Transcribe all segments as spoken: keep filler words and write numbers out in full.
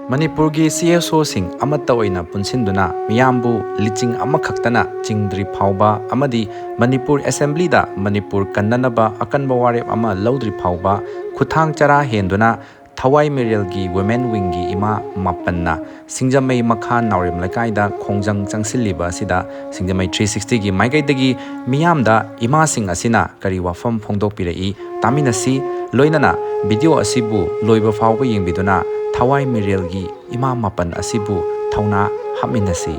ꯃꯅꯤꯄꯨꯔꯒꯤ C S ꯑꯣꯁꯤꯡ ꯑꯃꯠꯇ ꯑꯣꯏꯅ ꯄꯨꯟꯁꯤꯟꯗꯨꯅ ꯃꯤꯌꯥꯝꯕꯨ ꯂꯤꯆꯤꯡ ꯑꯃꯈꯛꯇꯅ ꯆꯤꯡꯗ꯭ꯔꯤ ꯐꯥꯎꯕ ꯑꯃꯗꯤ ꯃꯅꯤꯄꯨꯔ ꯑꯦꯁꯦꯝꯕ꯭ꯂꯤꯗ ꯃꯅꯤꯄꯨꯔ ꯀꯟꯅꯅꯕ ꯑꯀꯟꯕ ꯋꯥꯔꯦꯞ ꯑꯃ ꯂꯧꯗ꯭ꯔꯤ ꯐꯥꯎꯕ ꯈꯨꯠꯊꯥꯡ ꯆꯔꯥ ꯍꯦꯟꯗꯨꯅ ꯊꯋꯥꯏ ꯃꯤꯔꯦꯜꯒꯤ ꯋꯨꯃꯦꯟ ꯋꯤꯡꯒꯤ ꯏꯃꯥ ꯃꯥꯄꯟꯅ ꯁꯤꯡꯖꯃꯩ ꯃꯈꯥ ꯅꯥꯎꯔꯦꯝ ꯂꯩꯀꯥꯏꯗ ꯈꯣꯡꯖꯪ ꯆꯪꯁꯤꯜꯂꯤꯕ ꯑꯁꯤꯗ ꯁꯤꯡꯖꯃꯩ ꯊ꯭ꯔꯤ ꯁꯤꯛꯁꯇꯤꯒꯤ ꯃꯥꯏꯀꯩꯗꯒꯤ ꯃꯤꯌꯥꯝꯗ ꯏꯃꯥꯁꯤꯡ ꯑꯁꯤꯅ ꯀꯔꯤ ꯋꯥꯐꯝ ꯐꯣꯡꯗꯣꯛꯄꯤꯔꯛꯏ ꯇꯥꯃꯤꯟꯅꯁꯤ꯫ ꯂꯣꯏꯅꯅ ꯚꯤꯗꯤꯑꯣ ꯑꯁꯤꯕꯨ ꯂꯣꯏꯕ ꯐꯥꯎꯕ ꯌꯦꯡꯕꯤꯗꯨꯅ ꯊꯋꯥꯏ ꯃꯤꯔꯦꯜꯒꯤ ꯏꯃꯥ ꯃꯥꯄꯟ ꯑꯁꯤꯕꯨ ꯊꯧꯅꯥ ꯍꯥꯞꯃꯤꯟꯅꯁꯤ꯫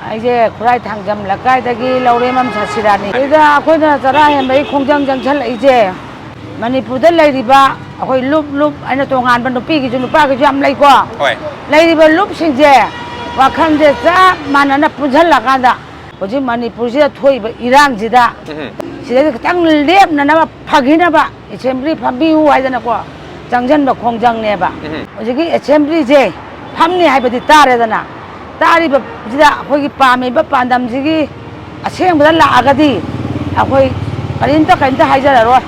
ꯑꯩꯁꯦ ꯈꯨꯔꯥꯏ ꯊꯥꯡꯖꯝ ꯂꯩꯀꯥꯏꯗꯒꯤ ꯂꯧꯔꯦꯝꯕꯝ ꯁꯥꯁꯤꯔꯥꯅꯤ꯫ ꯁꯤꯗ ꯑꯩꯈꯣꯏꯅ ꯆꯔꯥ ꯍꯦꯟꯕꯒꯤ ꯈꯣꯡꯖꯪ ꯆꯪꯁꯜꯂꯛꯏꯁꯦ, ꯃꯅꯤꯄꯨꯔꯗ ꯂꯩꯔꯤꯕ ꯑꯩꯈꯣꯏ ꯂꯨꯞ ꯂꯨꯞ ꯍꯥꯏꯅ ꯇꯣꯉꯥꯟꯕ ꯅꯨꯄꯤꯒꯤꯁꯨ ꯅꯨꯄꯥꯒꯤꯁꯨ ꯌꯥꯝ ꯂꯩꯀꯣ꯫ ꯍꯣꯏ꯫ ꯂꯩꯔꯤꯕ ꯂꯨꯞꯁꯤꯡꯁꯦ ꯋꯥꯈꯜꯁꯦ ꯆꯞ ꯃꯥꯟꯅꯅ ꯄꯨꯟꯁꯤꯜꯂꯀꯥꯟꯗ ꯍꯧꯖꯤꯛ ꯃꯅꯤꯄꯨꯔꯁꯤꯗ ꯊꯣꯛꯏꯕ ꯏꯔꯥꯡꯁꯤꯗ ꯎꯝ꯫ ꯁꯤꯗꯩꯗ ꯈꯤꯇꯪ ꯂꯦꯞꯅꯅꯕ, ꯐꯈꯤꯅꯕ ꯑꯦꯁꯦꯝꯕ꯭ꯂꯤ ꯐꯝꯕꯤꯌꯨ ꯍꯥꯏꯗꯅꯀꯣ ꯆꯪꯁꯤꯟꯕ ꯈꯣꯡꯖꯪꯅꯦꯕ꯫ ꯎꯝ꯫ ꯍꯧꯖꯤꯛꯀꯤ ꯑꯦꯁꯦꯝꯕ꯭ꯂꯤꯁꯦ ꯐꯝꯅꯤ ꯍꯥꯏꯕꯗꯤ ꯇꯥꯔꯦꯗꯅ, ꯇꯥꯔꯤꯕꯁꯤꯗ ꯑꯩꯈꯣꯏꯒꯤ ꯄꯥꯝꯃꯤꯕ ꯄꯥꯟꯗꯝꯁꯤꯒꯤ ꯑꯁꯦꯡꯕꯗ ꯂꯥꯛꯑꯒꯗꯤ ꯑꯩꯈꯣꯏ ꯀꯔꯤꯝꯇ ꯀꯔꯤꯝꯇ ꯍꯥꯏꯖꯔꯔꯣꯏ꯫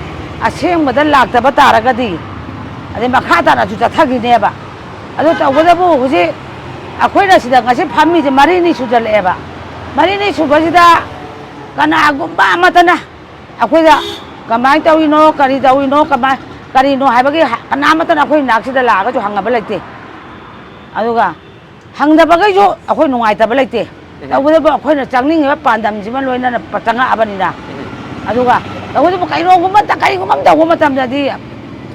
ꯑꯁꯦꯡꯕꯗ ꯂꯥꯛꯇꯕ ꯇꯥꯔꯒꯗꯤ ꯑꯗꯩ ꯃꯈꯥ ꯇꯥꯅꯁꯨ ꯆꯠꯊꯈꯤꯅꯦꯕ꯫ ꯑꯗꯨ ꯇꯧꯕꯇꯕꯨ ꯍꯧꯖꯤꯛ ꯑꯩꯈꯣꯏꯅ ꯁꯤꯗ ꯉꯁꯤ ꯐꯝꯃꯤꯁꯦ ꯃꯔꯤꯅꯤ ꯁꯨꯖꯜꯂꯛꯑꯦꯕ꯫ ꯃꯔꯤꯅꯤ ꯁꯨꯕꯁꯤꯗ ꯀꯅꯥꯒꯨꯝꯕ ꯑꯃꯠꯇꯅ ꯑꯩꯈꯣꯏꯗ ꯀꯃꯥꯏꯅ ꯇꯧꯔꯤꯅꯣ, ꯀꯔꯤ ꯇꯧꯔꯤꯅꯣ, ꯀꯃꯥꯏ-, ꯀꯔꯤꯅꯣ ꯍꯥꯏꯕꯒꯤ ꯍ-, ꯀꯅꯥꯃꯠꯇꯅ ꯑꯩꯈꯣꯏ ꯅꯥꯛꯁꯤꯗ ꯂꯥꯛꯑꯒꯁꯨ ꯍꯪꯅꯕ ꯂꯩꯇꯦ꯫ ꯑꯗꯨꯒ ꯍꯪꯗꯕꯈꯩꯁꯨ ꯑꯩꯈꯣꯏ ꯅꯨꯡꯉꯥꯏꯇꯕ ꯂꯩꯇꯦ꯫ ꯎꯝ꯫ ꯇꯧꯕꯇꯕꯨ ꯑꯩꯈꯣꯏꯅ ꯆꯪꯅꯤꯡꯉꯤꯕ ꯄꯥꯟꯗꯝꯁꯤꯃ ꯂꯣꯏꯅꯅ ꯄ-, ꯆꯪꯉꯛꯑꯕꯅꯤꯅ꯫ ꯎꯝ꯫ ꯑꯗꯨꯒ ꯇꯧꯕꯇꯕꯨ ꯀꯩꯅꯣꯒꯨꯝꯕ ꯑꯝꯇ, ꯀꯔꯤꯒꯨꯝꯕ ꯑꯃ ꯇꯧꯕ ꯃꯇꯝꯗꯗꯤ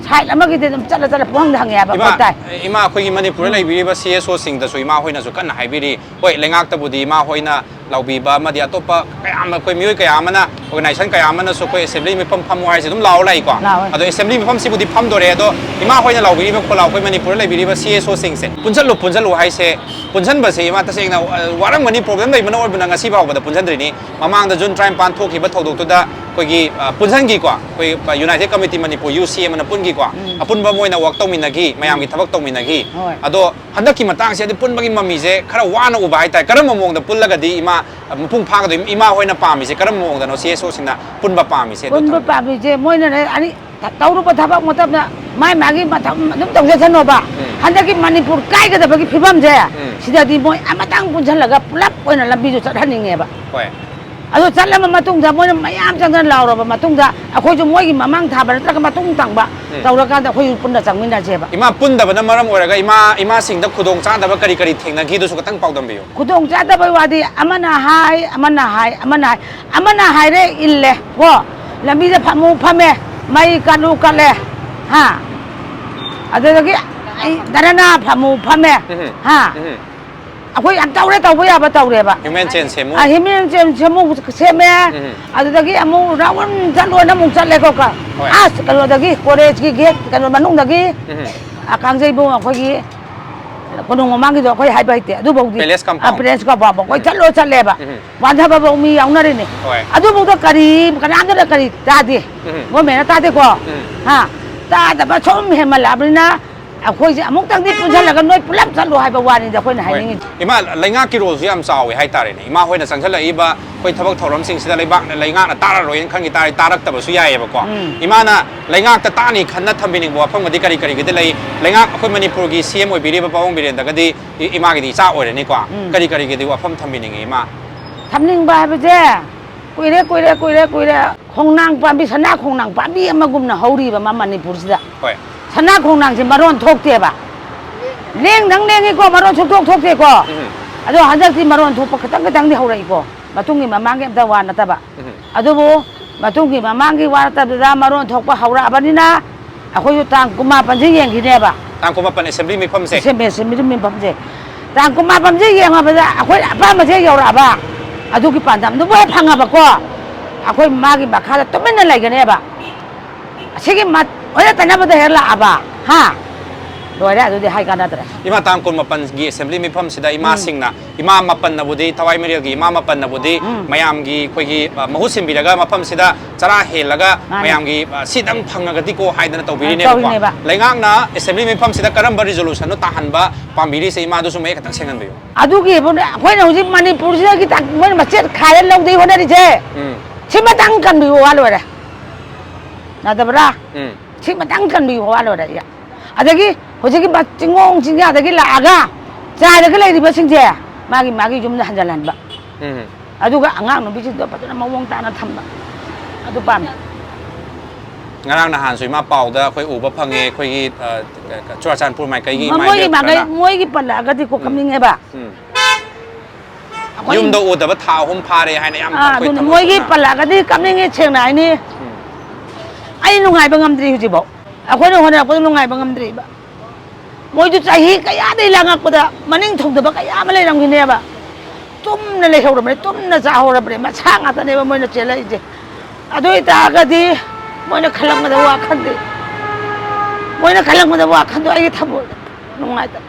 ꯁꯥꯏꯠ ꯑꯃꯒꯤꯗꯤ ꯑꯗꯨꯝ ꯆꯠꯂ ꯆꯠꯂ ꯄꯨꯡꯍꯪꯗ ꯍꯪꯉꯦ ꯍꯥꯏꯕ ꯏꯃꯥ, ꯑꯩꯈꯣꯏ ꯇꯥꯏ꯫ ꯏꯃꯥ, ꯑꯩꯈꯣꯏꯒꯤ ꯃꯅꯤꯄꯨꯔꯗ ꯎꯝ꯫ ꯂꯩꯕꯤꯔꯤꯕ ꯁꯤ ꯑꯦꯁ ꯑꯣꯁꯤꯡꯗꯁꯨ ꯏꯃꯥ ꯍꯣꯏꯅꯁꯨ ꯀꯟꯅ ꯍꯥꯏꯕꯤꯔꯤ꯫ ꯍꯣꯏ, ꯂꯩꯉꯥꯛꯇꯕꯨꯗꯤ ꯏꯃꯥ ꯍꯣꯏꯅ ꯂꯥꯎꯕꯤꯕ ꯑꯃꯗꯤ ꯑꯇꯣꯞꯄ ꯀꯌꯥ ꯑꯃ, ꯑꯩꯈꯣꯏ ꯃꯤꯑꯣꯏ ꯀꯌꯥ ꯑꯃꯅ, ꯑꯣꯔꯒꯅꯥꯏꯖꯦꯁꯟ ꯀꯌꯥ ꯑꯃꯅꯁꯨ ꯑꯩꯈꯣꯏ ꯑꯦꯁꯦꯝꯕ꯭ꯂꯤ ꯃꯤꯐꯝ ꯐꯝꯃꯨ ꯍꯥꯏꯁꯦ ꯑꯗꯨꯝ ꯂꯥꯎꯔ ꯂꯥꯛꯏꯀꯣ꯫ ꯂꯥꯎꯋꯦ꯫ ꯑꯗꯣ ꯑꯦꯁꯦꯝꯕ꯭ꯂꯤ ꯃꯤꯐꯝꯁꯤꯕꯨꯗꯤ ꯐꯝꯗꯣꯔꯦ, ꯑꯗꯣ ꯏꯃꯥ ꯍꯣꯏꯅ ꯂꯥꯎꯕꯤꯔꯤꯕ ꯈꯣꯜꯂꯥꯎ, ꯑꯩꯈꯣꯏ ꯃꯅꯤꯄꯨꯔꯗ ꯂꯩꯕꯤꯔꯤꯕ ꯁꯤ ꯑꯦꯁ ꯑꯣꯁꯤꯡꯁꯦ ꯄꯨꯟꯁꯤꯜꯂꯨ, ꯄꯨꯟꯁꯤꯜꯂꯨ ꯍꯥꯏꯁꯦ, ꯄꯨꯟꯁꯤꯟꯕꯁꯦ ꯏꯃꯥ ꯇꯁꯦꯡꯅ, ꯑ, ꯋꯥꯔꯝꯒꯅꯤ, ꯄ꯭ꯔꯣꯕ꯭ꯂꯦꯝ ꯂꯩꯕꯅ ꯑꯣꯏꯕꯅ ꯉꯁꯤ ꯐꯥꯎꯕꯗ ꯄꯨꯟꯁꯤꯟꯗ꯭ꯔꯤꯅꯤ꯫ ꯃꯃꯥꯡꯗ ꯖꯨꯟ ꯇꯔꯥꯅꯤꯄꯥꯟ ꯊꯣꯛꯈꯤꯕ ꯊꯧꯗꯣꯛꯇꯨꯗ ꯑꯩꯈꯣꯏꯒꯤ, ꯑ, ꯄꯨꯟꯁꯤꯟꯈꯤꯀꯣ, ꯑꯩꯈꯣꯏ, ꯑ, ꯌꯨꯅꯥꯏꯇꯦꯗ ꯀꯃꯤꯇꯤ ꯃꯅꯤꯄꯨꯔ, ꯌꯨ ꯁꯤ ꯑꯦꯝ ꯑꯅ ꯄꯨꯟꯈꯤꯀꯣ, ꯎꯝ꯫ ꯑꯄꯨꯟꯕ ꯑꯃ ꯑꯣꯏꯅ ꯋꯥꯛ ꯇꯧꯃꯤꯟꯅꯈꯤ, ꯃꯌꯥꯝꯒꯤ ꯎꯝ꯫ ꯊꯕꯛ ꯇꯧꯃꯤꯟꯅꯈꯤ꯫ ꯍꯣꯏ꯫ ꯑꯗꯣ ꯍꯟꯗꯛꯀꯤ ꯃꯇꯥꯡꯁꯦ ꯑꯗꯨ ꯄꯨꯟꯕꯒꯤ ꯃꯃꯤꯁꯦ ꯈꯔ ꯋꯥꯅ ꯎꯕ ꯍꯥꯏꯇꯥꯔꯦ꯫ ꯀꯔꯝꯕ ꯃꯑꯣꯡꯗ ꯄꯨꯜꯂꯒꯗꯤ ꯏꯃꯥ, ꯑ, ꯃꯄꯨꯡ ꯐꯥꯒꯗꯣꯏ? ꯏꯃꯥ ꯍꯣꯏꯅ ꯄꯥꯝꯃꯤꯁꯦ ꯀꯔꯝꯕ ꯃꯑꯣꯡꯗꯅꯣ ꯁꯤ ꯑꯦꯁ ꯑꯣꯁꯤꯡꯅ ꯄꯨꯟꯕ ꯄꯥꯝꯃꯤꯁꯦ? ꯑꯗꯣ ꯄꯨꯟꯕ ꯊꯝꯕꯤꯌꯨ꯫ ꯄꯥꯝꯃꯤꯁꯦ ꯃꯣꯏꯅꯅꯦ ꯑꯅꯤ ꯇꯧꯔꯨꯕ ꯊꯕꯛ ꯃꯇꯝꯗ ꯃꯥꯏ ꯃꯥꯒꯤ ꯃꯊꯧ ꯑꯗꯨꯝ ꯇꯧꯖꯁꯅꯣꯕ꯫ ꯎꯝ꯫ ꯍꯟꯗꯛꯀꯤ ꯃꯅꯤꯄꯨꯔ ꯀꯥꯏꯒꯗꯕꯒꯤ ꯐꯤꯕꯝꯁꯦ ꯎꯝ꯫ ꯁꯤꯗꯗꯤ ꯃꯣꯏ ꯑꯃꯇꯪ ꯄꯨꯟꯁꯤꯜꯂꯒ ꯄꯨꯂꯞ ꯑꯣꯏꯅ ꯂꯝꯕꯤꯁꯨ ꯆꯠꯍꯟꯅꯤꯡꯉꯦꯕ꯫ ꯍꯣꯏ꯫ ꯑꯗꯨ ꯆꯠꯂꯕ ꯃꯇꯨꯡꯗ ꯃꯣꯏꯅ ꯃꯌꯥꯝ ꯆꯪꯗꯅ ꯂꯥꯎꯔꯕ ꯃꯇꯨꯡꯗ ꯑꯩꯈꯣꯏꯁꯨ ꯃꯣꯏꯒꯤ ꯃꯃꯥꯡ ꯊꯥꯕ ꯅꯠꯇ꯭ꯔꯒ ꯃꯇꯨꯡ ꯇꯪꯕ ꯎꯝ꯫ ꯇꯧꯔꯀꯥꯟꯗ ꯑꯩꯈꯣꯏꯁꯨ ꯄꯨꯟꯅ ꯆꯪꯃꯤꯟꯅꯁꯦꯕ꯫ ꯏꯃꯥ ꯄꯨꯟꯗꯕꯅ ꯃꯔꯝ ꯑꯣꯏꯔꯒ ꯏꯃꯥ, ꯏꯃꯥꯁꯤꯡꯗ ꯈꯨꯗꯣꯡ ꯆꯥꯗꯕ ꯀꯔꯤ ꯀꯔꯤ ꯊꯦꯡꯅꯈꯤꯗꯨꯁꯨ ꯈꯤꯇꯪ ꯄꯥꯎꯗꯝꯕꯤꯌꯨ꯫ ꯈꯨꯗꯣꯡ ꯆꯥꯗꯕꯩ ꯋꯥꯗꯤ ꯑꯃꯅ ꯍꯥꯏ, ꯑꯃꯅ ꯍꯥꯏ, ꯑꯃꯅ ꯍꯥꯏ, ꯑꯃꯅ ꯍꯥꯏꯔꯦ ꯏꯜꯂꯦ ꯀꯣ, ꯂꯝꯕꯤꯗ ꯐꯝꯃꯨ ꯐꯝꯃꯦ, ꯃꯩ ꯀꯠꯂꯨ ꯀꯠꯂꯦ, ꯍꯥ, ꯑꯗꯨꯗꯒꯤ ꯑꯩ ꯙꯔꯅꯥ ꯐꯝꯃꯨ ꯐꯝꯃꯦ, ꯎꯝ꯫ ꯍꯥ, ꯎꯝ꯫ ꯑꯩꯈꯣꯏ ꯌꯥꯝ ꯇꯧꯔꯦ, ꯇꯧꯕ ꯌꯥꯕ ꯇꯧꯔꯦꯕ꯫ ꯍ꯭ꯌꯨꯃꯦꯟ ꯆꯦꯟ ꯁꯦꯝꯃꯨ꯫ ꯑ, ꯍ꯭ꯌꯨꯃꯦꯟ ꯆꯦꯟ ꯁꯦꯝꯃꯨ ꯁꯦꯝꯃꯦ, ꯎꯝ꯫ ꯑꯗꯨꯗꯒꯤ ꯑꯃꯨꯛ ꯔꯥꯎꯟ ꯆꯠꯂꯣꯅ ꯑꯃꯨꯛ ꯆꯠꯂꯦꯀꯣ ꯀ-, ꯍꯣꯏ꯫ ꯑꯁ ꯀꯩꯅꯣꯗꯒꯤ ꯀꯣꯂꯦꯖꯀꯤ ꯒꯦꯠ ꯀꯩꯅꯣ ꯃꯅꯨꯡꯗꯒꯤ ꯎꯝ꯫ ꯑ, ꯀꯥꯡꯖꯩꯕꯨꯡ ꯑꯩꯈꯣꯏꯒꯤ ꯀꯣꯅꯨꯡ ꯃꯃꯥꯡꯒꯤꯗꯣ ꯑꯩꯈꯣꯏ ꯍꯥꯏꯕ ꯍꯩꯇꯦ ꯑꯗꯨꯐꯥꯎꯗꯤ꯫ Palace compound. ꯑ, ꯄꯦꯂꯦꯁ ꯀꯝꯄꯥꯎꯟ ꯑꯩꯈꯣꯏ ꯎꯝ꯫ ꯆꯠꯂꯣ ꯆꯠꯂꯦꯕ꯫ ꯎꯝ꯫ ꯋꯥꯟꯊꯕꯐꯥꯎ ꯃꯤ ꯌꯥꯎꯅꯔꯤꯅꯤ꯫ ꯍꯣꯏ꯫ ꯑꯗꯨꯐꯥꯎꯗ ꯀꯔꯤ, ꯀꯅꯥꯝꯇꯅ ꯀꯔꯤ ꯇꯥꯗꯦ꯫ ꯎꯝ꯫ ꯒꯣꯔꯃꯦꯟꯅ ꯇꯥꯗꯦꯀꯣ꯫ ꯎꯝ꯫ ꯍꯥ, ꯇꯥꯗꯕ ꯁꯨꯝ ꯍꯦꯟꯃꯜꯂꯛꯑꯕꯅꯤꯅ ꯑꯩꯈꯣꯏꯁꯦ ꯑꯃꯨꯛꯇꯪꯗꯤ ꯄꯨꯟꯁꯤꯜꯂꯒ ꯅꯣꯏ ꯄꯨꯂꯞ ꯆꯠꯂꯣ ꯍꯥꯏꯕ ꯋꯥꯅꯤꯗ ꯑꯩꯈꯣꯏꯅ ꯍꯣꯏ꯫ ꯍꯥꯏꯅꯤꯡꯉꯤꯁꯦ꯫ ꯏꯃꯥ, ꯂꯩꯉꯥꯛꯀꯤ ꯔꯣꯜꯁꯨ ꯌꯥꯝ ꯆꯥꯎꯋꯦ ꯍꯥꯏꯇꯥꯔꯦꯅꯦ꯫ ꯏꯃꯥ ꯍꯣꯏꯅ ꯆꯪꯁꯤꯜꯂꯛꯏꯕ ꯑꯩꯈꯣꯏ ꯊꯕꯛ ꯊꯧꯔꯝꯁꯤꯡꯁꯤꯗ ꯂꯩꯕꯥꯛꯅ, ꯂꯩꯉꯥꯛꯅ ꯇꯥꯔꯔꯣꯏꯅ ꯈꯪꯈꯤ ꯇꯥꯔꯦ, ꯇꯥꯔꯛꯇꯕꯁꯨ ꯌꯥꯏꯑꯕꯀꯣ꯫ ꯎꯝ꯫ ꯏꯃꯥꯅ ꯂꯩꯉꯥꯛꯇ ꯇꯥꯛꯅꯤ ꯈꯟꯅ ꯊꯝꯕꯤꯅꯤꯡꯕ ꯋꯥꯐꯝꯒꯗꯤ ꯀꯔꯤ ꯀꯔꯤꯒꯗꯤ ꯂꯩ? ꯂꯩꯉꯥꯛ, ꯑꯩꯈꯣꯏ ꯃꯅꯤꯄꯨꯔꯒꯤ ꯁꯤ ꯑꯦꯝ ꯑꯣꯏꯕꯤꯔꯤꯕ ꯄꯥꯕꯨꯡ ꯕꯤꯔꯦꯟꯗꯒꯗꯤ ꯏ-, ꯏꯃꯥꯒꯤꯗꯤ ꯏꯆꯥ ꯑꯣꯏꯔꯅꯤꯀꯣ꯫ ꯎꯝ꯫ ꯀꯔꯤ ꯀꯔꯤꯒꯗꯤ ꯋꯥꯐꯝ ꯊꯝꯕꯤꯅꯤꯡꯉꯤ ꯏꯃꯥ? ꯊꯝꯅꯤꯡꯕ ꯍꯥꯏꯕꯁꯦ ꯀꯨꯏꯔꯦ, ꯀꯨꯏꯔꯦ, ꯀꯨꯏꯔꯦ, ꯀꯨꯏꯔꯦ꯫ ꯈꯣꯡꯅꯥꯡ ꯄꯥꯝꯕꯤ, ꯁꯅꯥ ꯈꯣꯡꯅꯥꯡ ꯄꯥꯝꯕꯤ ꯑꯃꯒꯨꯝꯅ ꯍꯧꯔꯤꯕ ꯃꯥ ꯃꯅꯤꯄꯨꯔꯁꯤꯗ꯫ ꯍꯣꯏ꯫ ꯁꯅꯥ ꯈꯣꯡꯅꯥꯡꯁꯦ ꯃꯔꯣꯟ ꯊꯣꯛꯇꯦꯕ꯫ ꯂꯦꯡꯗꯪ ꯂꯦꯡꯉꯤꯀꯣ, ꯃꯔꯣꯟ ꯁꯨꯡꯊꯣꯛ ꯊꯣꯛꯇꯦꯀꯣ꯫ ꯎꯝ꯫ ꯑꯗꯣ ꯍꯟꯗꯛꯇꯤ ꯃꯔꯣꯟ ꯊꯣꯛꯄ ꯈꯤꯇꯪ ꯈꯤꯇꯪꯗꯤ ꯍꯧꯔꯛꯏꯀꯣ꯫ ꯃꯇꯨꯡꯒꯤ ꯃꯃꯥꯡꯒꯤ ꯑꯝꯇ ꯋꯥ ꯅꯠꯇꯕ꯫ ꯎꯝ꯫ ꯑꯗꯨꯕꯨ ꯃꯇꯨꯡꯒꯤ ꯃꯃꯥꯡꯒꯤ ꯋꯥ ꯅꯠꯇꯕꯗ ꯃꯔꯣꯟ ꯊꯣꯛꯄ ꯍꯧꯔꯛꯑꯕꯅꯤꯅ ꯑꯩꯈꯣꯏꯁꯨ ꯇꯥꯡ ꯀꯨꯟꯃꯥꯄꯟꯁꯦ ꯌꯦꯡꯈꯤꯅꯦꯕ꯫ ꯇꯥꯡ ꯀꯨꯟꯃꯥꯄꯟ ꯑꯦꯁꯦꯝꯕ꯭ꯂꯤ ꯃꯤꯐꯝꯁꯦ꯫ ꯑꯦꯁꯦꯝꯕ꯭ꯂꯤ, ꯑꯦꯁꯦꯝꯕ꯭ꯂꯤ ꯃꯤꯐꯝꯁꯦ꯫ ꯇꯥꯡ ꯀꯨꯟꯃꯥꯄꯟꯁꯦ ꯌꯦꯡꯉꯕꯗ ꯑꯩꯈꯣꯏ ꯑꯄꯥꯝꯕꯁꯦ ꯌꯧꯔꯛꯑꯕ꯫ ꯑꯗꯨꯒꯤ ꯄꯥꯟꯗꯝꯗꯨꯕꯨ ꯍꯦꯛ ꯐꯪꯉꯕꯀꯣ, ꯑꯩꯈꯣꯏ ꯃꯥꯒꯤ ꯃꯈꯥꯗ ꯇꯨꯃꯤꯟꯅ ꯂꯩꯒꯅꯦꯕ꯫ ꯑꯁꯤꯒꯤ ꯃꯠ-, ꯑꯣꯟꯅ ꯇꯩꯅꯕꯗ ꯍꯦꯛ ꯂꯥꯛꯑꯕ, ꯍꯥ? ꯂꯣꯏꯔꯦ, ꯑꯗꯨꯗꯤ ꯍꯥꯏ ꯀꯥꯟꯅꯗ꯭ꯔꯦ꯫ ꯏꯃꯥ, ꯇꯥꯡ ꯀꯨꯟꯃꯥꯄꯟꯒꯤ ꯑꯦꯁꯦꯝꯕ꯭ꯂꯤ ꯃꯤꯐꯝꯁꯤꯗ ꯎꯝ꯫ ꯏꯃꯥꯁꯤꯡꯅ, ꯏꯃꯥ ꯃꯥꯄꯟꯅꯕꯨꯗꯤ, ꯊꯋꯥꯏ ꯃꯔꯦꯜꯒꯤ ꯏꯃꯥ ꯃꯥꯄꯟꯅꯕꯨꯗꯤ ꯎꯝ꯫ ꯃꯌꯥꯝꯒꯤ ꯑꯩꯈꯣꯏꯒꯤ, ꯑ, ꯃꯍꯨꯠ ꯁꯤꯟꯕꯤꯔꯒ ꯃꯐꯝꯁꯤꯗ ꯆꯔꯥ ꯍꯦꯜꯂꯒ ꯃꯥꯅꯦ꯫ ꯃꯌꯥꯝꯒꯤ, ꯑ, ꯁꯤꯗꯪ ꯐꯪꯉꯒꯗꯤꯀꯣ ꯍꯥꯏꯗꯅ ꯇꯧꯕꯤꯔꯤꯅꯦꯕꯀꯣ꯫ ꯇꯧꯔꯤꯅꯦꯕ꯫ ꯂꯩꯉꯥꯛꯅ ꯑꯦꯁꯦꯝꯕ꯭ꯂꯤ ꯃꯤꯐꯝꯁꯤꯗ ꯀꯔꯝꯕ ꯔꯤꯖꯣꯂꯨꯁꯟꯅꯣ ꯇꯥꯍꯟꯕ ꯄꯥꯝꯕꯤꯔꯤꯁꯦ, ꯏꯃꯥꯗꯨꯁꯨ ꯃꯌꯦꯛ ꯈꯤꯇꯪ ꯁꯦꯡꯍꯟꯕꯤꯌꯨ꯫ ꯑꯗꯨꯒꯤ ꯑꯩꯈꯣꯏꯅ ꯍꯧꯖꯤꯛ ꯃꯅꯤꯄꯨꯔꯁꯤꯗꯒꯤ ꯇ-, ꯃꯣꯏꯅ ꯃꯆꯦꯠ ꯈꯥꯏꯔ ꯂꯧꯗꯣꯏ ꯍꯣꯠꯅꯔꯤꯁꯦ꯫ ꯎꯝ꯫ ꯁꯤꯃꯇꯪ ꯀꯟꯕꯤꯌꯨ ꯋꯥ ꯂꯣꯏꯔꯦ꯫ ꯌꯥꯗꯕ꯭ꯔꯥ? ꯎꯝ꯫ ꯁꯤꯃꯇꯪ ꯀꯟꯕꯤꯌꯨ ꯋꯥ ꯂꯣꯏꯔꯦ꯫ ꯑꯗꯒꯤ ꯍꯧꯖꯤꯛꯀꯤ ꯃ-, ꯆꯤꯡꯉꯣꯡ ꯆꯤꯡꯌꯥꯗꯒꯤ ꯂꯥꯛꯑꯒ ꯆꯥꯏꯔꯒ ꯂꯩꯔꯤꯕꯁꯤꯡꯁꯦ ꯃꯥꯒꯤ, ꯃꯥꯒꯤ ꯌꯨꯝꯗ ꯍꯟꯖꯜꯍꯟꯕ꯫ ꯎꯝ꯫ ꯑꯗꯨꯒ ꯑꯉꯥꯡ ꯅꯨꯄꯤꯁꯤꯡꯗꯣ ꯐꯖꯅ ꯃꯑꯣꯡ ꯇꯥꯅ ꯊꯝꯕ꯫ ꯑꯗꯨ ꯄꯥꯝꯃꯤ꯫ ꯉꯔꯥꯡ ꯅꯍꯥꯟꯁꯨ ꯏꯃꯥ ꯄꯥꯎꯗ ꯑꯩꯈꯣꯏ ꯎꯕ ꯐꯪꯉꯦ, ꯑꯩꯈꯣꯏꯒꯤ, ꯑ, ꯆꯨꯔꯥꯆꯥꯟꯄꯨꯔ ꯃꯥꯏꯀꯩꯒꯤ ꯏꯃꯥ ꯃꯣꯏꯒꯤ ꯏꯕꯦꯜ ꯃꯥꯏꯀꯩ, ꯈꯔꯅ꯫ ꯃꯣꯏꯒꯤ ꯄꯜꯂꯛꯑꯒꯗꯤꯀꯣ ꯎꯝ꯫ ꯀꯞꯅꯤꯡꯉꯦꯕ꯫ ꯎꯝ꯫ ꯑꯩꯈꯣꯏ ꯌꯨꯝꯗ ꯎꯗꯕ ꯊꯥ ꯑꯍꯨꯝ ꯐꯥꯔꯦ ꯍꯥꯏꯅ ꯌꯥꯝ ꯑꯥ, ꯑꯩꯈꯣꯏ ꯑꯗꯨꯅꯤ, ꯊꯝꯃꯣꯏ ꯃꯣꯏꯒꯤ ꯁꯣꯛꯅ꯫ ꯄꯜꯂꯛꯑꯒꯗꯤ ꯀꯞꯅꯤꯡꯉꯦ, ꯁꯦꯡꯅ ꯍꯥꯏꯅꯤ꯫ ꯎꯝ꯫ ꯑꯩ ꯅꯨꯡꯉꯥꯏꯕ ꯉꯝꯗ꯭ꯔꯤ ꯍꯧꯖꯤꯛꯐꯥꯎ꯫ ꯑꯩꯈꯣꯏꯅ ꯍꯣꯠꯅꯔꯛꯄꯗ ꯅꯨꯡꯉꯥꯏꯕ ꯉꯝꯗ꯭ꯔꯤꯕ꯫ ꯃꯣꯏꯗꯨ ꯆꯍꯤ ꯀꯌꯥꯗꯩ ꯂꯥꯡꯉꯛꯄꯗ ꯃꯅꯤꯡ ꯊꯨꯡꯗꯕ ꯀꯌꯥ ꯑꯃ ꯂꯩꯔꯝꯈꯤꯅꯦꯕ꯫ ꯇꯨꯝꯅ ꯂꯩꯍꯧꯔꯕꯅꯦ, ꯇꯨꯝꯅ ꯆꯥꯍꯧꯔꯕꯅꯦ, ꯃꯁꯥ ꯉꯥꯛꯇꯅꯦꯕ ꯃꯣꯏꯅ ꯆꯦꯜꯂꯛꯏꯁꯦ꯫ ꯑꯗꯨ ꯑꯣꯏꯇꯥꯔꯒꯗꯤ ꯃꯣꯏꯅ ꯈꯜꯂꯝꯒꯗꯕ ꯋꯥꯈꯜꯗꯤ, ꯃꯣꯏꯅ ꯈꯜꯂꯝꯒꯗꯕ ꯋꯥꯈꯜꯗꯣ ꯑꯩꯒꯤ ꯊꯃꯣꯏꯗ ꯅꯨꯡꯉꯥꯏꯇꯕ꯫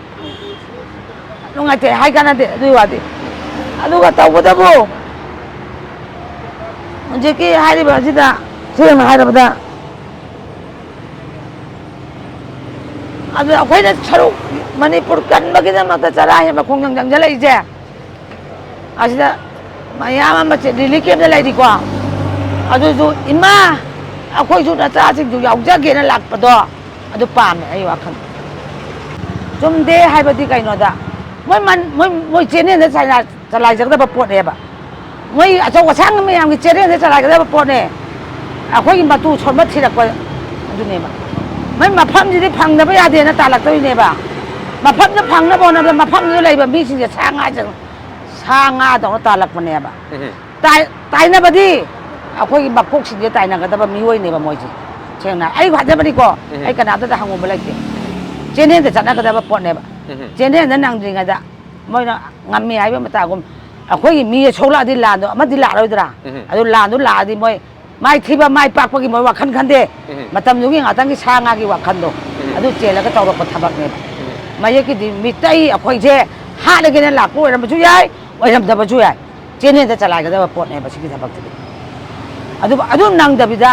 ꯅꯨꯡꯉꯥꯏꯇꯦ ꯍꯥꯏ ꯀꯥꯟꯅꯗꯦ ꯑꯗꯨꯒꯤ ꯋꯥꯗꯤ꯫ ꯑꯗꯨꯒ ꯇꯧꯕꯇꯕꯨ ꯍꯧꯖꯤꯛꯀꯤ ꯍꯥꯏꯔꯤꯕ ꯑꯁꯤꯗ ꯁꯦꯡꯅ ꯍꯥꯏꯔꯕꯗ ꯑꯗꯨ ꯑꯩꯈꯣꯏꯅ ꯁꯔꯨꯛ ꯃꯅꯤꯄꯨꯔ ꯀꯟꯕꯒꯤꯗꯃꯛꯇ ꯆꯔꯥ ꯍꯦꯟꯕ ꯈꯣꯡꯖꯪ ꯆꯪꯁꯤꯜꯂꯛꯏꯁꯦ꯫ ꯑꯁꯤꯗ ꯃꯌꯥꯝ ꯑꯃ ꯔꯤꯂꯤꯐ ꯀꯦꯝꯞꯇ ꯂꯩꯔꯤꯀꯣ꯫ ꯑꯗꯨꯁꯨ ꯏꯃꯥ ꯑꯩꯈꯣꯏꯁꯨ ꯅꯆꯥꯁꯤꯡꯁꯨ ꯌꯥꯎꯖꯒꯦꯅ ꯂꯥꯛꯄꯗꯣ ꯑꯗꯨ ꯄꯥꯝꯃꯦ ꯑꯩ ꯋꯥꯈꯜ꯫ ꯆꯨꯝꯗꯦ ꯍꯥꯏꯕꯗꯤ ꯀꯩꯅꯣꯗ ꯃꯣꯏ ꯃꯟ-, ꯃꯣꯏ, ꯃꯣꯏ ꯆꯦꯅꯦꯜꯗ ꯆꯂꯥꯏ-, ꯆꯂꯥꯏꯖꯒꯗꯕ ꯄꯣꯠꯅꯦꯕ꯫ ꯃꯣꯏ ꯑꯆꯧ ꯑꯁꯥꯡ ꯃꯌꯥꯝꯒꯤ ꯆꯦꯅꯦꯜꯗ ꯆꯂꯥꯏꯒꯗꯕ ꯄꯣꯠꯅꯦ꯫ ꯑꯩꯈꯣꯏꯒꯤ ꯃꯇꯨ ꯁꯣꯟꯕ ꯊꯤꯔꯛꯄ ꯑꯗꯨꯅꯦꯕ꯫ ꯃꯣꯏ ꯃꯐꯝꯁꯤꯗꯤ ꯐꯪꯗꯕ ꯌꯥꯗꯦꯅ ꯇꯥꯜꯂꯛꯇꯣꯏꯅꯦꯕ꯫ ꯃꯐꯝꯗꯨ ꯐꯪꯅꯕ ꯍꯣꯠꯅꯕꯗ ꯃꯐꯝꯗꯨꯗ ꯂꯩꯕ ꯃꯤꯁꯤꯡꯁꯦ ꯁꯥ ꯉꯥꯁꯦ, ꯁꯥ ꯉꯥꯗꯧꯅ ꯇꯥꯜꯂꯛꯄꯅꯦꯕ꯫ ꯎꯝ꯫ ꯇꯥꯏ-, ꯇꯥꯏꯅꯕꯗꯤ ꯑꯩꯈꯣꯏꯒꯤ ꯃꯀꯣꯛꯁꯤꯡꯁꯦ ꯇꯥꯏꯅꯒꯗꯕ ꯃꯤꯑꯣꯏꯅꯦꯕ ꯃꯣꯏꯁꯦ꯫ ꯁꯦꯡꯅ ꯑꯩ ꯍꯥꯏꯖꯕꯅꯤꯀꯣ, ꯎꯝ꯫ ꯑꯩ ꯀꯅꯥꯝꯇꯗ ꯍꯪꯉꯨꯕ ꯂꯩꯇꯦ꯫ ꯆꯦꯅꯦꯜꯗ ꯆꯠꯅꯒꯗꯕ ꯄꯣꯠꯅꯦꯕ꯫ ꯎꯝ꯫ ꯆꯦꯅꯦꯜꯗ ꯅꯪꯗ꯭ꯔꯤꯉꯩꯗ ꯃꯣꯏꯅ ꯉꯝꯃꯤ ꯍꯥꯏꯕ ꯃꯇꯥꯒꯨꯝ ꯑꯩꯈꯣꯏꯒꯤ ꯃꯤ ꯁꯣꯛꯂꯛꯑꯗꯤ ꯂꯥꯟꯗꯣ ꯑꯃꯗꯤ ꯂꯥꯛꯑꯔꯣꯏꯗ꯭ꯔꯥ? ꯎꯝ꯫ ꯑꯗꯨ ꯂꯥꯟꯗꯣ ꯂꯥꯛꯑꯗꯤ ꯃꯣꯏ ꯃꯥꯏ ꯊꯤꯕ ꯃꯥꯏ ꯄꯥꯛꯄꯒꯤ ꯃꯣꯏ ꯋꯥꯈꯜ ꯈꯟꯗꯦ꯫ ꯎꯝ꯫ ꯃꯇꯝꯗꯨꯒꯤ ꯉꯥꯛꯇꯪꯒꯤ ꯁꯥ ꯉꯥꯒꯤ ꯋꯥꯈꯜꯗꯣ, ꯎꯝ꯫ ꯑꯗꯨ ꯆꯦꯜꯂꯒ ꯇꯧꯔꯛꯄ ꯊꯕꯛꯅꯦꯕ꯫ ꯎꯝ꯫ ꯃꯌꯦꯛꯀꯤꯗꯤ ꯃꯤꯇꯩ ꯑꯩꯈꯣꯏꯁꯦ ꯍꯥꯠꯂꯒꯦꯅ ꯂꯥꯛꯄ ꯑꯣꯏꯔꯝꯕꯁꯨ ꯌꯥꯏ, ꯑꯣꯏꯔꯝꯗꯕꯁꯨ ꯌꯥꯏ꯫ ꯆꯦꯟꯅꯦꯟꯗ ꯆꯂꯥꯏꯒꯗꯕ ꯄꯣꯠꯅꯦꯕ ꯁꯤꯒꯤ ꯊꯕꯛꯁꯤꯗꯤ꯫ ꯑꯗꯨꯕꯨ ꯑꯗꯨ ꯅꯪꯗꯕꯤꯗ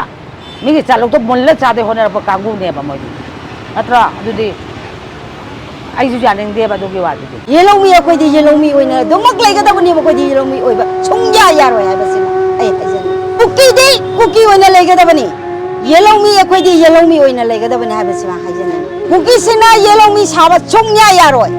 ꯃꯤꯒꯤ ꯆꯥꯂꯣꯛꯇꯣ ꯃꯨꯜꯂ ꯆꯥꯗꯦ ꯍꯣꯠꯅꯔꯛꯄ ꯀꯥꯡꯕꯨꯅꯦꯕ ꯃꯣꯏꯗꯤ꯫ ꯅꯠꯇ꯭ꯔꯣ? ꯑꯗꯨꯗꯤ ꯑꯩꯁꯨ ꯌꯥꯅꯤꯡꯗꯦꯕ ꯑꯗꯨꯒꯤ ꯋꯥꯗꯨꯗꯤ꯫ ꯌꯦꯜꯍꯧꯃꯤ ꯑꯩꯈꯣꯏꯗꯤ ꯌꯦꯜꯍꯧꯃꯤ ꯑꯣꯏꯅ ꯑꯗꯨꯃꯛ ꯂꯩꯒꯗꯕꯅꯦꯕ, ꯑꯩꯈꯣꯏꯗꯤ ꯌꯦꯜꯍꯧꯃꯤ ꯑꯣꯏꯕ ꯁꯨꯡꯌꯥ ꯌꯥꯔꯣꯏ ꯍꯥꯏꯕꯁꯤꯃ ꯑꯩ ꯍꯥꯏꯖꯅꯤꯡꯉꯤ꯫ ꯀꯨꯀꯤꯗꯤ ꯀꯨꯀꯤ ꯑꯣꯏꯅ ꯂꯩꯒꯗꯕꯅꯤ, ꯌꯦꯜꯍꯧꯃꯤ ꯑꯩꯈꯣꯏꯗꯤ ꯌꯦꯜꯍꯧꯃꯤ ꯑꯣꯏꯅ ꯂꯩꯒꯗꯕꯅꯤ ꯍꯥꯏꯕꯁꯤꯃ ꯍꯥꯏꯖꯅꯤꯡꯉꯤ꯫ ꯀꯨꯀꯤꯁꯤꯅ ꯌꯦꯜꯍꯧꯃꯤ ꯁꯥꯕ ꯁꯨꯡꯌꯥ ꯌꯥꯔꯣꯏ꯫